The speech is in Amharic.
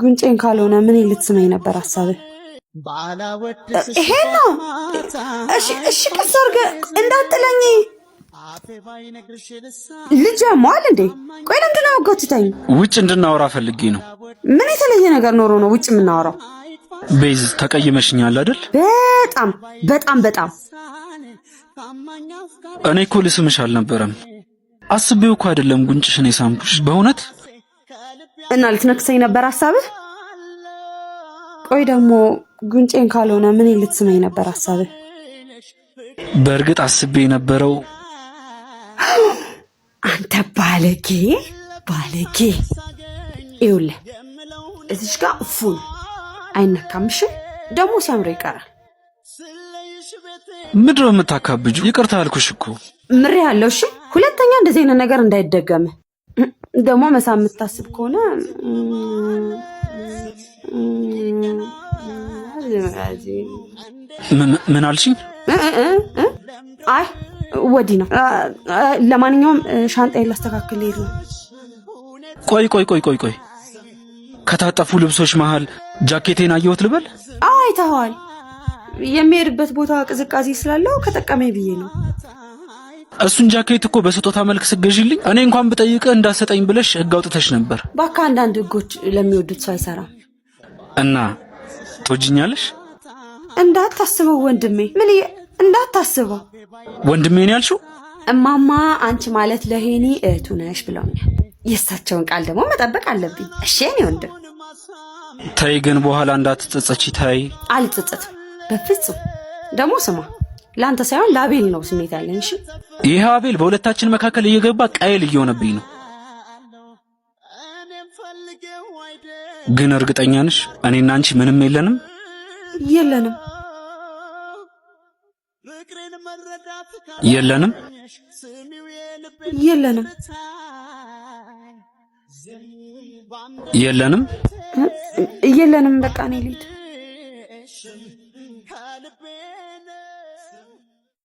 ጉንጬን ካልሆነ ምን ልትስመኝ ነበር ሀሳብህ? ይሄ ነው። እሺ እሺ፣ ቀስ አድርገህ እንዳትጥለኝ። ልጅ ያመዋል እንዴ? ቆይ ለምንድን ነው ጎትተኝ? ውጭ እንድናወራ ፈልጌ ነው። ምን የተለየ ነገር ኖሮ ነው ውጭ የምናወራው? ቤዝ፣ ተቀይመሽኛል አይደል? በጣም በጣም በጣም። እኔ እኮ ልስምሽ አልነበረም። አስቤው እኮ አይደለም ጉንጭሽን የሳምኩሽ በእውነት። እና ልትነክሰኝ ነበር ሀሳብህ? ቆይ ደግሞ ጉንጬን ካልሆነ ምን ልትስመኝ ነበር ሀሳብህ? በእርግጥ አስቤ የነበረው አንተ ባለጌ ባለጌ! ይኸውልህ እዚች ጋር እፉ ነው አይነካም። እሺ ደግሞ ሲያምረው ይቀራል። ምንድን ነው የምታካብጁ? ይቅርታ አልኩሽ እኮ። ምሬ ያለው እሺ። ሁለተኛ እንደዚህ አይነት ነገር እንዳይደገም። ደግሞ መሳም የምታስብ ከሆነ ምን አልሽኝ? አይ ወዲህ ነው። ለማንኛውም ሻንጣዬን ላስተካክል ልሄድ ነው። ቆይ ቆይ ቆይ ቆይ ቆይ፣ ከታጠፉ ልብሶች መሃል ጃኬቴን አየሁት ልበል? አዎ አይተኸዋል። የሚሄድበት ቦታ ቅዝቃዜ ስላለው ከጠቀመኝ ብዬ ነው። እሱን ጃኬት እኮ በስጦታ መልክ ስገዥልኝ እኔ እንኳን ብጠይቅህ እንዳሰጠኝ ብለሽ ሕግ አውጥተሽ ነበር። እባክህ አንዳንድ ሕጎች ለሚወዱት ሰው አይሰራም። እና ትወጂኛለሽ? እንዳታስበው ወንድሜ፣ ምን እንዳታስበው ወንድሜ ነው ያልሽው? እማማ አንቺ ማለት ለሄኒ እህቱ ነሽ ብለውኛል። የእሳቸውን ቃል ደግሞ መጠበቅ አለብኝ። እሺ የኔ ወንድም። ተይ ግን በኋላ እንዳትጸጸቺ። ተይ። አልጸጸትም በፍጹም። ደግሞ ስማ፣ ለአንተ ሳይሆን ለአቤል ነው ስሜት ያለኝ። እሺ ይህ አቤል በሁለታችን መካከል እየገባ ቃየል እየሆነብኝ ነው። ግን እርግጠኛ ነሽ እኔና አንቺ ምንም የለንም? የለንም። የለንም። የለንም። የለንም። የለንም። በቃ እኔ ልሂድ።